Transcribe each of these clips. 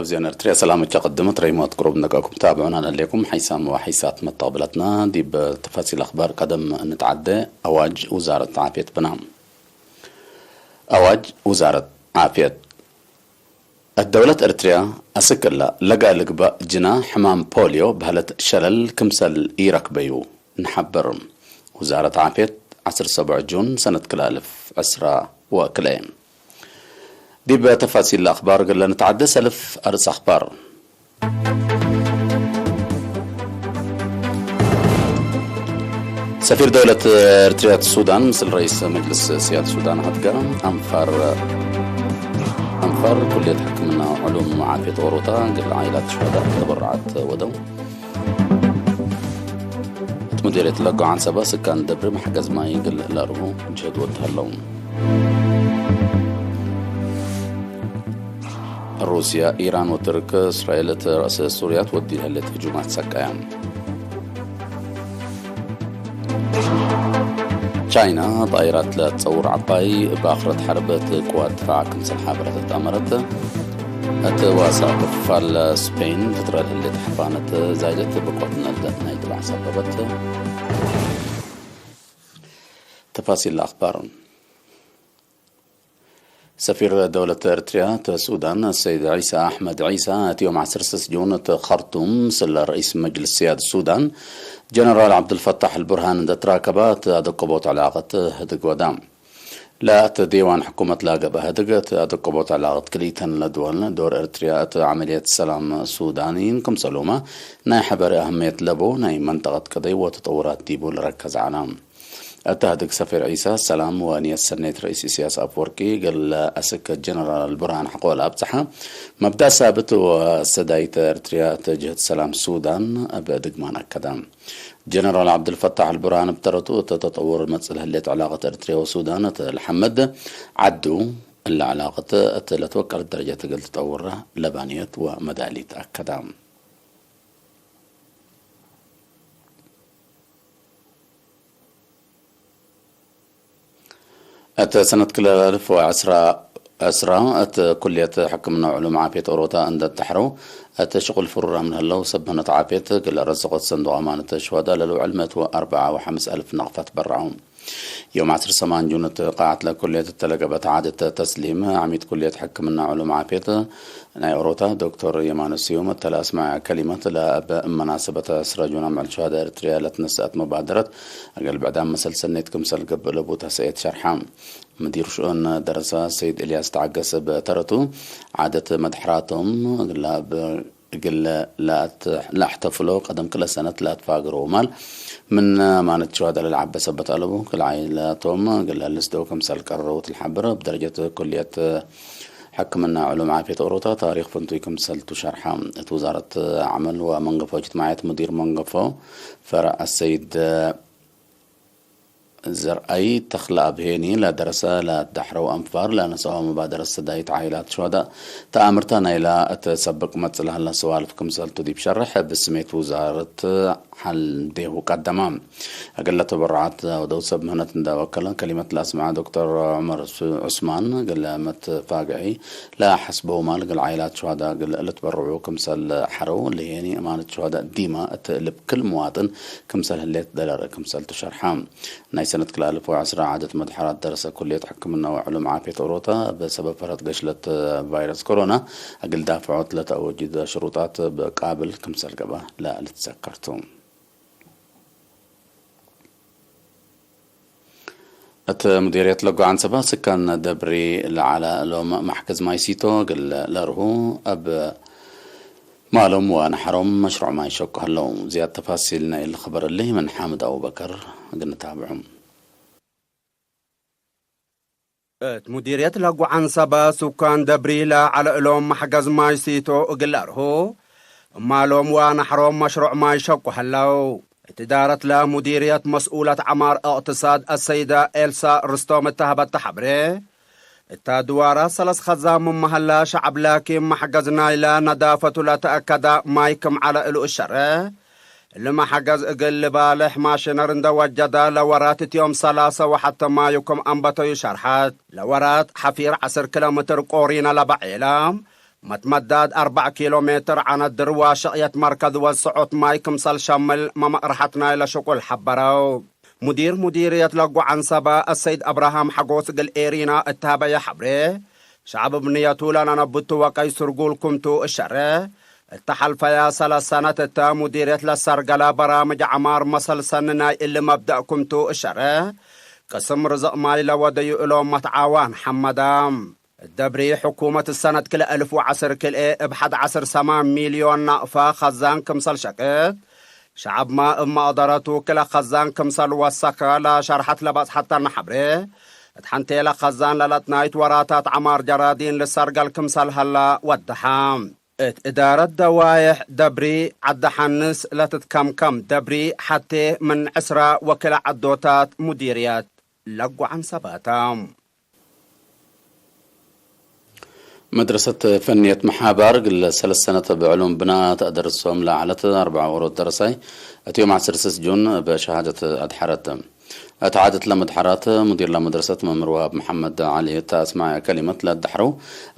أوزيان إرتريا سلامك يا قدمت ريموت قروب نقاكم تابعونا عليكم حيسام وحيسات متقبلتنا دي بتفاصيل أخبار قدم نتعدى أواج وزارة عافية بنا. أواج وزارة عافية الدولة إرتريا أسكلا لقى لقبة جنا حمام بوليو بهلت شلل كمسل إيرك بيو نحبر. وزارة عافية عصر سبع جون سنة كلا ألف عسرة وكلين. دي بتفاصيل الأخبار قال لنا تعدى سلف أرس أخبار. سفير دولة إرتريا السودان مثل رئيس مجلس سيادة السودان هدقة أنفر أنفر كلية حكمنا علوم عافية أوروتا قال عائلات شهداء تبرعت ودو. مديرية لقو عن سبا سكان دبر محجز ما يقل لارهو جهد وتهلون. ሩስያ፣ ኢራን ወትርክ እስራኤል እቲ ርእሰ ሱርያ ትወዲ ህለት ህጁማት ሰቃያ። ቻይና ጣይራት ለትጸውር ዓባይ ባኽረት ሓርበት ቅዋት ድፋዕ ክምስል ሓበረት ኣመረት። እቲ ዋሳ ክፋል ስፔን ትጥረል ህለት ሓፋነት ዛይደት ብቆትነት ናይ ድባዕ ሰበበት። ተፋሲል ኣኽባር። ሰፊር ደውለት ኤርትርያ እቲ ሱዳን ሰይድ ዒሳ ኣሕመድ ዒሳ እቲ ዮም ዓሰርተ ስድስተ ጁን እቲ ኸርቱም ስለ ርኢስ መጅልስ ስያድ ሱዳን ጀነራል ዓብዱልፈታሕ ኣልቡርሃን እንተትራከባ እቲ ኣደቆቦት ዕላቐት ህድግ ወዳ። لا እቲ ዲዋን ሕኩመት ላገብ ህድግ እቲ ኣደቆቦት ዕላቐት ክልኢተን ለድወል ዶር ኤርትርያ እቲ ዓመልየት ሰላም ሱዳን ይንክምሰሉማ ናይ ሓበሪ ኣህምየት ለቦ ናይ መንጠቐት ቅደይ ወተጠውራት ዲቡ ልረከዝ ዓና። التهدك سفير عيسى السلام ونية سنيت رئيس إسياس أفوركي قال أسك جنرال برهان حقول أبزحة. مبدأ ثابت وسدايت إرتريا تجهد سلام سودان أبدك ما نكدام. جنرال عبد الفتاح البرهان بترتو تتطور متسل هليت علاقة إرتريا وسودان الحمد عدو إلا علاقة تلتوكل درجة قلت تطور لبانية ومداليت أكدام. እቲ ሰነት ክልተ ኣልፍ ወዕስራ ዕስራ እቲ ኩልየት ሕክምና ዕሉም ዓፍየት ኦሮታ እንደተሕረው እቲ ሽቁል ፍሩራ ምን ህለው ሰብ ምህነት ዓፍየት ግለ ረዘቆት ሰንዱቕ ኣማነት ሽዋዳ ለልውዕል መእት ወኣርብዓ ወሓምስ ኣልፍ ነቕፋት በራዑ። ዮም ዓስር ሰማን ጁን እቲ ቃዓት ለኩልየት እተለገበት ዓደት ተስሊም ዓሚት ኩልየት ሕክምና ዕሉም ዓፍየት ናይ ኦሮታ ዶክተር የማነ ስዩም እተለ ኣስማዕ ከሊመት ለኣብ መናሰበት ዕስራ ጁን ኣምዕል ሽዋዳ ኤርትርያ ለትነስአት መባደረት ኣገልብዕዳ መሰል ሰኔት ክምሰል ገብእ ለቡታ ሰኤት ሸርሓ። مدير شؤون دراسة السيد إلياس تعقس بترتو عادة مدحراتهم لا ب قل لا ت- لا احتفلوا قدم كل سنة لا تفاقروا مال من ما نتشوى دل العب سبت ألبو كل عائلاتهم قل لسدو كم سال قرروا الحبر بدرجة كلية حكمنا علوم عافية أوروتا تاريخ فنتو كم سال تشرحة وزارة عمل ومنقفة اجتماعية مدير منقفة فرع السيد ዘርኣይ ተኽለ ኣብሄኒ ለደረሰ ለዳሕረው ኣንፋር ለነስኦ መባደረ ሰዳይት ዓይላት ሽወዳ ተኣምርታ ናይላ እተ ሰብቅ መጽላህላ ሰዋልፍ ክምሰልቱ ዲብ ሸርሕ ብስሜት ውዛርት ሓልዴሁ ቀደማ። እግለ ተበረዓት ወደው ሰብ ምህነት እንዳወከለ ከሊመት ላስምዓ ዶክተር ዑመር ዑስማን ግለ መትፋግዒ ለሓስበው ማል ግል ዓይላት ሸዋዳ ግል ልትበርዑ ክምሰል ሓረው ልሄኒ እማነት ሸዋዳ ዲማ እቲ ልብ ክል መዋጥን ክምሰል ህሌት ደለረ ክምሰል ትሸርሓ። ናይ ሰነት ክልተ ኣልፍ ወዕስራ ዓደት መድሓራት ደረሰ ኩልየት ሕክምና ወዕሉም ዓፍየት ኦሮታ ብሰበብ ፈረት ገሽለት ቫይረስ ኮሮና እግል ዳፍዖት ለተኣወጅ ሽሩጣት ብቃብል ክምሰል ገባ ለልትዘከርቱ። እቲ ሙዲርየት ለጓዓን ሰባ ስካን ደብሪ ለዓላ ሎም ማሕገዝ ማይ ሲቶ ግል ለርሁ ኣብ ማሎም ወናሕሮም መሽሮዕ ማይ ሸቁ ኣለዉ። ዝያድ ተፋሲል ናይ ልኽበረለይ ምን ሓምድ ኣቡበከር ግንታብዑ። እት ሙዲርየት ለጉዓን ሰባ ሱካን ደብሪ ለዓለ እሎም ማሕገዝ ማይ ሲቶ እግል ለርሁ እማሎም ወናሕሮም መሽሮዕ ማይ ሸቁ ሀለው። እቲ ዳረት ለሙዲርየት መስኡለት ዐማር እቅትሳድ አሰይዳ ኤልሳ ርስቶም እተሀበት ተሐብሬ፣ እታ ድዋራ ሰለስ ኸዛ ምመሀላ ሸዐብ ላኪን ማሕገዝ ናይላ ነዳፈቱ ለተአከዳ ማይ ክም ዐለ እሉ እሸረ፣ እሊ ማሕገዝ እግል ልባልሕ ማሽነር እንደ ወጀዳ ለወራት እትዮም ሰላሰ ወሐተ ማዩ ክም አንበተዩ ሸርሐት። ለወራት ሐፊር ዐስር ኪሎ ሜትር ቆሪነ ለበዔላ መትመዳድ ኣርባዕ ኪሎ ሜትር ዓነት ድርዋ ሸቕየት መርከዝ ወዝስዖት ማይ ክምሰል ሸምል መመቕርሓት ናይ ለሸቁል ሓበረው። ሙዲር ሙዲርየት ለጓዓን ሰባ ኣሰይድ ኣብርሃም ሓጎስ ግል ኤሪና እተሃበየ ሓብሬ፣ ሸዕብ ብንየቱ ለናነብቱ ወቀይ ስርጉል ኩምቱ እሸረ፣ እተሓልፈያ ሰለሰነት እተ ሙዲርየት ለሰርገለ በራምጅ ዓማር መሰልሰን ናይ እሊ መብደእ ኩምቱ እሸረ፣ ቅስም ርዝቕ ማይ ለወደዩ እሎም መትዓዋን ሓመዳ። ደብሪ ሕኩመት ሰነት ክለ እልፍ ወዓስር ክልኤ እብ ሓድ ዓስር ሰማን ሚልዮን ናቕፋ ኸዛን ክምሰል ሸቅት፣ ሸዓብማ እብ መቕደረቱ ክለ ኸዛን ክምሰል ወሰኸ ለሸርሐት ለባጽሓተና ሐብሬ፣ እት ሐንቴ ለኸዛን ለለጥናይት ወራታት ዐማር ጀራዲን ልሰርገል ክምሰል ሀላ ወደሓ። እት እዳረት ደዋየሕ ደብሪ ዐዲ ሐንስ ለትትከምከም ደብሪ ሐቴ ምን ዕስራ ወክለ ዐዶታት ሙዲርየት ለጓዓን ሰባታ። መድረሰት ፈንየት መሓባር ግለ ሰለሰነት ብዕሉም ብና ተእደርሶም ለዓለት ኣርብዓ ወሮት ደረሳይ እትዮም ዓሰርተ ስስ ጁን በሸሃደት ኣድሓረት። እታ ዓደት ለመድሓራት ሙዲር ለመድረሰት መምህር ወሃብ መሓመድ ዓሊ እታ ኣስማዕ ከሊመት ለዳሕረው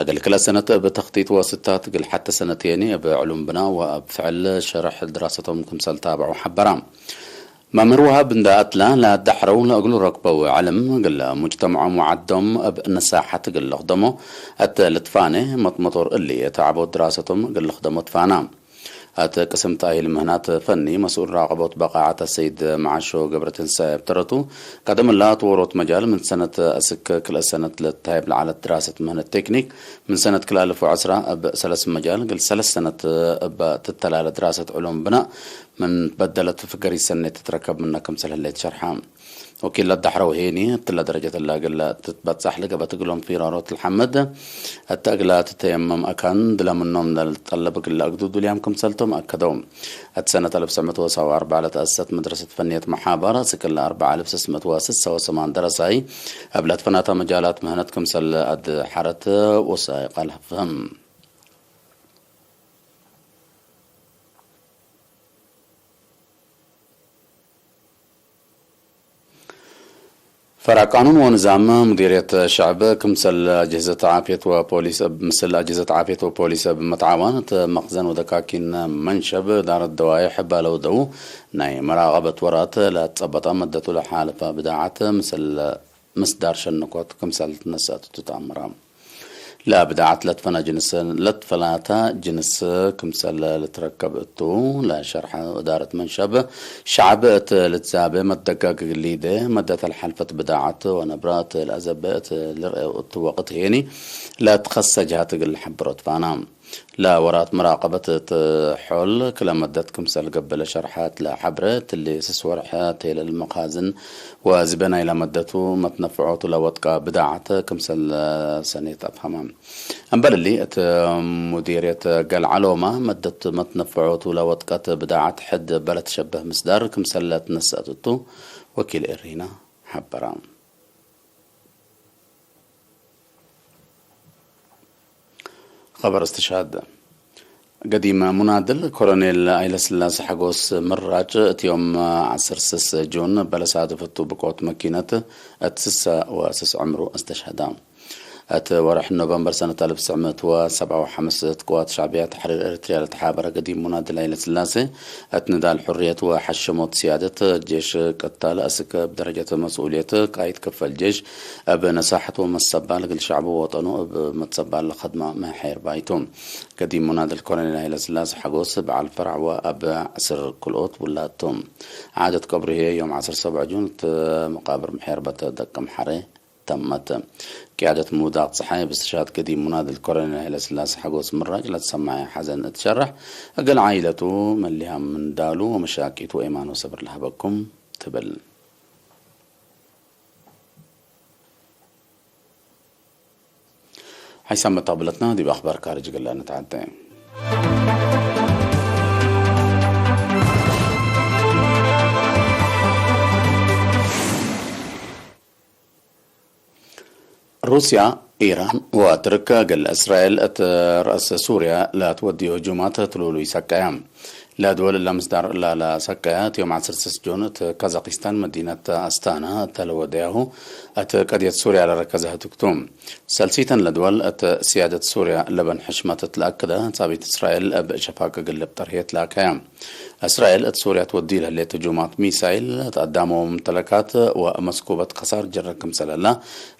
እግል ክለ ሰነት ብተኽቲት ወስታት ግል ሓተ ሰነት የኒ ብዕሉም ብና ወኣብ ፍዕል ሸርሕ ድራሰቶም ክምሰል ታብዑ ሓበራ። መምህር ወሃብ እንዳ ኣትላ ለዳሕረው ለእግሉ ረክበው ዕልም ግለ ሙጅተምዖም ወዓዶም እብ ነሳሓት ግለ ክደሞ እት ልትፋኔ መጥመጦር እሊ እት ዓቦት ድራሰቶም ግለ ክደሞ ትፋና። እት ቅስም ተኣሂል ምህናት ፈኒ መስኡል ራቀቦት በቃዓት ሰይድ መዓሾ ገብረትንሳኤ እብ ተረቱ ቀደም እላ እት ወሮት መጃል ምን ሰነት እስክ ክልእ ሰነት ለትሃይብ ለዓለት ድራሰት ምህነት ቴክኒክ ምን ሰነት ክልኣልፍ ወዕስራ እብ ሰለስ መጃል ግል ሰለስ ሰነት እብ ትተላለ ድራሰት ዕሉም ብናእ ምን በደለት ፍገሪ ሰኔት ትትረከብ ምነ ክምሰል ህሌት ሸርሓ። ወኪል ለዳሕረው ሄኒ እትለ ደረጀት እላ ግላ ትትበጻሕ ለገበት እግሎም ፊራሮት ልሓመድ እተ እግላ ትተየመም ኣካን ድለምኖም ለልጠለብ ግላ እግዱ ዱልያም ክምሰልቶም ኣከደው። እት ሰነት ኣልፍ ስምት ወሳው ኣርባ ለተኣሰት መድረሰት ፈንየት መሓባር ስክላ ኣርባ ኣልፍ ስስምት ወስሳ ወሰማን ደረሳይ እብለት ፈናታ መጃላት ምህነት ክምሰል ኣድ ሓረት ወሳይ ቃል ሃፍህም። ፈራ ቃኑን ወንዛም ሙዲርየት ሸዕብ ክምሰል ኣጅህዘት ዓፍየት ወፖሊስ እብ-፣ ምስል ኣጅህዘት ዓፍየት ወፖሊስ ብምትዓዋን እት መኽዘን ወደካኪን መንሸብ ዳረት ደዋይሕ ባለው ደው ናይ መራቐበት ወራት ለጸበጣ መደቱ ለሓለፋ ብዳዓት ምስል ምስዳር ሸንኮት ክምሰል ትነሳት እቱ ተኣምራ። ለብድዓት ለትፈና ጅንስ፣ ለትፈላታ ጅንስ ክምሰል ልትረከብ እቱ ለሸርሐ እዳረት መንሸብ ሸዕብ እት ልትዛበ መደጋግ ሊደ መደተ ለሓልፈት ብድዓት ወነብራ እት ለአዘበ እት ልርአው እቱ ወቅት ሄኒ ለትኸሰ ጅሃት እግል ልሐብሮት ፋና። ለወራት መራቀበት እት ሖል ክለ መደት ክምሰል ገብለ ሸርሐት ለሐብረ ትሊ ስስ ወርሐ ቴለል መኻዝን ወዝበናይ ለመደቱ መትነፍዖቱ ለወጥቀ ብዳዓት ክምሰል ሰኔት ኣፍሃማ። እምበልሊ እት ሙዲርየት ገልዓሎማ መደት መትነፍዖቱ ለወጥቀት ብዳዓት ሕድ በለት ሸበህ ምስዳር ክምሰል ለትነሰአት እቱ ወኪል ኤሪና ሐበራ። ኸበር እስትሽሃድ። ገዲም ሙናድል ኮሎኔል ኃይለስላሴ ሓጎስ ምራጭ እትዮም ዓሰርተ ስስ ጁን በለሳ ዝፍቱ ብቆት መኪነት እት ስሳ ወስስ ዕምሩ እስተሽሃዳ። እት ወርሕ ኖቨምበር ሰነት ኣልፍ ስዕምት ወሰብዓ ወሓምስ እት ቅዋት ሻዕብያ ተሕሪር ኤርትርያ ለተሓበረ ገዲም ሙናድል ኃይለስላሴ እት ንዳል ሕርየት ወሓሸሞት ስያደት ጄሽ ቀታል ኣስከ ብደረጀት መስኡልየት ቃይድ ክፈል ጄሽ እብ ነሳሕት ወመሰባል እግል ሸዕቡ ወጠኑ እብ መትሰባል ለኸድማ ምሕር ባይቱ። ገዲም ሙናድል ኮሎኔል ኃይለስላሴ ሓጎስ በዓል ፈራዕ ወኣብ ዕስር ክልኦት ውላድቱ። ዓደት ቀብሩ ህየ ዮም ዓሰርተ ሰብዓ ጁን እት መቃብር ምሕር በት ደቅም ሓረ ተመት። ቅያደት ምውዳቕ ፀሓይ ብስትሻት ገዲም ሙናድል ኮሎኔል ኃይለስላሴ ሓጎስ ምራጭ ለተሰማዐ ሓዘን እትሸርሕ እግል ዓይለቱ መሊሃም ምንዳሉ ወመሻቂቱ ወኤማኖ ሰብር ለሃበኩም ትብል። ሓይሳብ መታብለትና ዲብ ኣኽባር ካርጅ ግላ ንትዓደ። ሩስያ ኢራን ወትርክ እግል እስራኤል እት ርእስ ሱርያ ለትወድዮ ህጁማት ትሉሉ ይሰቀያ። ለድወል ለምስዳር ላላ ሰቀያ እት ዮም ዓሰርተ ስድስት ጁን እት ካዛኪስታን መዲነት ኣስታና እተ ለወደያሁ እት ቀድየት ሱርያ ለረከዘ ህትክቱ። ሰልሲተን ለድወል እት ስያደት ሱርያ ለበን ሕሽመት እት ለኣክደ ጻቢት እስራኤል እብ ሸፋቅ እግል እብ ጠርህየት ለኣከያ። እስራኤል እት ሱርያ ትወዲ ለህሌት ህጁማት ሚሳይል፣ እት ኣዳሞ ሙምተለካት ወመስኩበት ከሳር ጀረ ክምሰለላ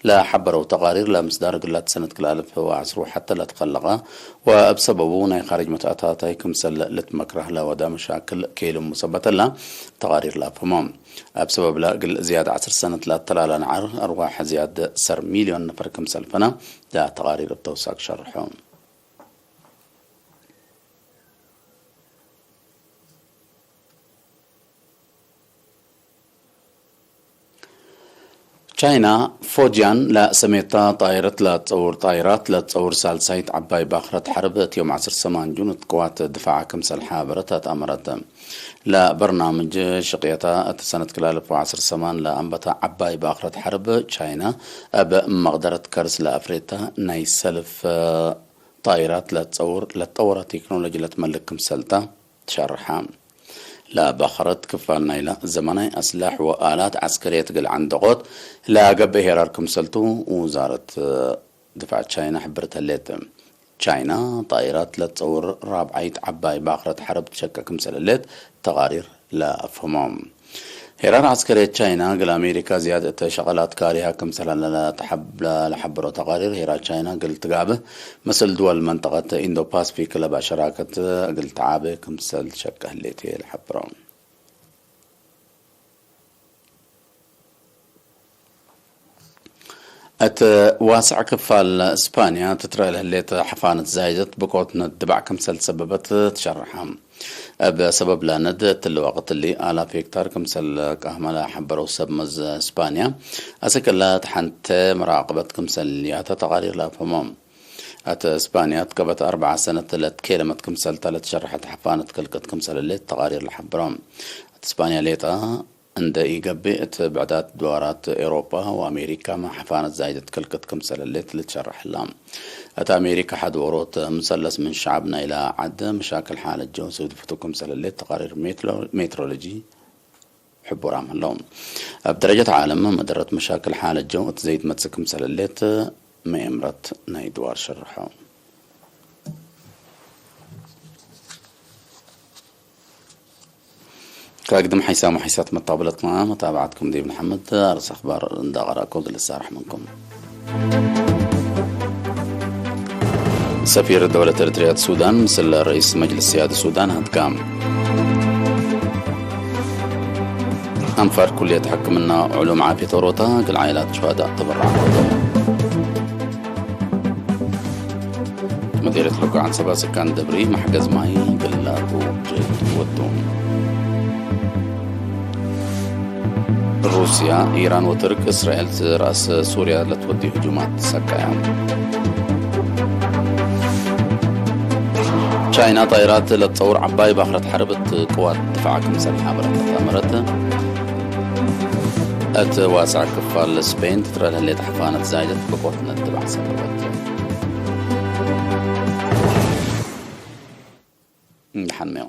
ለሐበረው ተቃሪር ለምስዳር ግላት ሰነት ክልኣልፍ ወዐስሩ ሐተ ለትኸለቀ ወእብ ሰበቡ ናይ ካርጅ መትኣታታይ ክምሰል ልትመክረህ ለወዳ መሻክል ኬልሙ ሰበተላ ተቃሪር ለአፍህሞ። እብ ሰበብለ እግል ዝያድ ዐስር ሰነት ለአተላላ ነዓር አርዋሕ ዝያድ ሰር ሚልዮን ነፈር ክምሰልፈነ ለተቃሪር እብ ተውሳክ ሸርሖ። ቻይና ፎጂያን ለሰሜታ ጣይረት ለትጸውር ጣይራት ለትጸውር ሳልሳይት ዓባይ ባኽረት ሐርብ እት ዮም ዐስር ሰማን ጁን እት ቅዋት ድፋዓ ክምሰል ሓበረት ኣትኣመረት። ለበርናምጅ ሽቅየታ እት ሰነት ክላልፍ ወዐስር ሰማን ለአንበታ ዓባይ ባኽረት ሐርብ ቻይና እብ መቅደረት ከርስ ለአፍሬታ ናይ ሰልፍ ጣይራት ለትጸውር ለትጠወረ ቴክኖሎጂ ለትመልክ ክምሰልታ ትሸርሐ። ለባኽረት ክፋል ናይላ ዘመናይ ኣስላሕ ወኣላት ዐስከርየት እግል ዐንደቆት ለገብእ ሄራር ክምሰልቱ ውዛረት ድፋዕ ቻይና ሕብርት ህሌት። ቻይና ጣይራት ለትጸውር ራብዓይት ዓባይ ባኽረት ሐርብ ትሸቀ ክምሰል ህሌት ተቃሪር ለአፍህሞ። ሄራር ዐስከርየት ቻይና እግል ኣሜሪካ ዝያድ እተ ሸቀላት ካሪሃ ክምሰል ለሐበሮ ተቃሪር ሄራር ቻይና እግል ትጋብህ ምስል ድወል መንጠቀት ኢንዶ ፓስፊክ ለባእ ሸራከት እግል ተዓበ ክምሰል ትሸቀ ህሌት ለሐብሮ። እት ዋስዕ ክፋል እስፓንያ ትትረእ ለህሌት ሐፋነት ዛይደት ብቆት ነድባዕ ክምሰል ሰበበት ትሸርሐ። እብ ሰበብ ላነድ እትሊ ወቅት እሊ ኣላፍ ሄክታር ክምሰል ቃህመ ለሐበረው ሰብ መዝ እስፓንያ፣ አሰክላ ተሐንተ መራቅበት ክምሰል ያተ ተቃሪር ለአፍህሞ። እት እስፓንያ ትከበት አርበዓ ሰነት ለትኬለመት ክምሰልታ ለትሸርሐት ሐፋነት ከልቅት ክምሰል ህሌት ተቃሪር ለሐብሮ። እት እስፓንያ ሌጣ እንደ ኢገብእ እት ብዕዳት ድዋራት ኤውሮጳ ወአሜሪካመ ሐፋነት ዛይደት ከልቅት ክምሰል ህሌት ልትሸርሐላ። እት አሜሪካ ሐድ ዎሮት ምሰለስ ምን ሸዕብ ናይላ ዐድ መሻክል ሓለት ጀው ስግድፍቱ ክምሰል ህሌት ተቃሪር ሜትሮ-፣ ሜትሮሎጂ ሕቡራም ህለው። ኣብ ደረጀት ዓለም መደረት መሻክል ሓለት ጀው እት ዘይትመጽእ ክምሰል ህሌት መኤምረት ናይ ድዋር ሸርሖ። ካግድም ሓይሳም ሓይሳት መታብለትና መታብዓትኩም ዲብ ንሓመድ ኣርስ ኣኽባር እንዳቐራእኩም ዝልሳራሕ መንኩም። ሰፊር ደውለት ኤርትርያ ሱዳን ምስል ርኢስ መጅልስ ስያድ ሱዳን ሃድጋም። ኣንፋር ኩልየት ሕክምና ዕሉም ዓፊየት ኦሮታ ግል ዓይላት ሸሃዳ ተበራዕ። መዴረት ሎቃዓን ሰባ ስካን ደብሪ ማሕገዝ ማይ ግላቱ ጀት ወጡ። ሩስያ፣ ኢራን ወትርክ እስራኤል ራስ ሱርያ ለትወዲ ህጁማት ሰካያ። ቻይና ጣይራት ለትጸውር ዓባይ ባኽረት ሐርብ እት ቅዋት ድፋዕ ክምሰል ሓበረት ኣመረት። እት ዋስዕ ክፋል ስፔን ትትረድ ህሌት ሓፋነት ዛይደት ብቆት ነድባዕ ሰበበት። እንድሓን መዮ።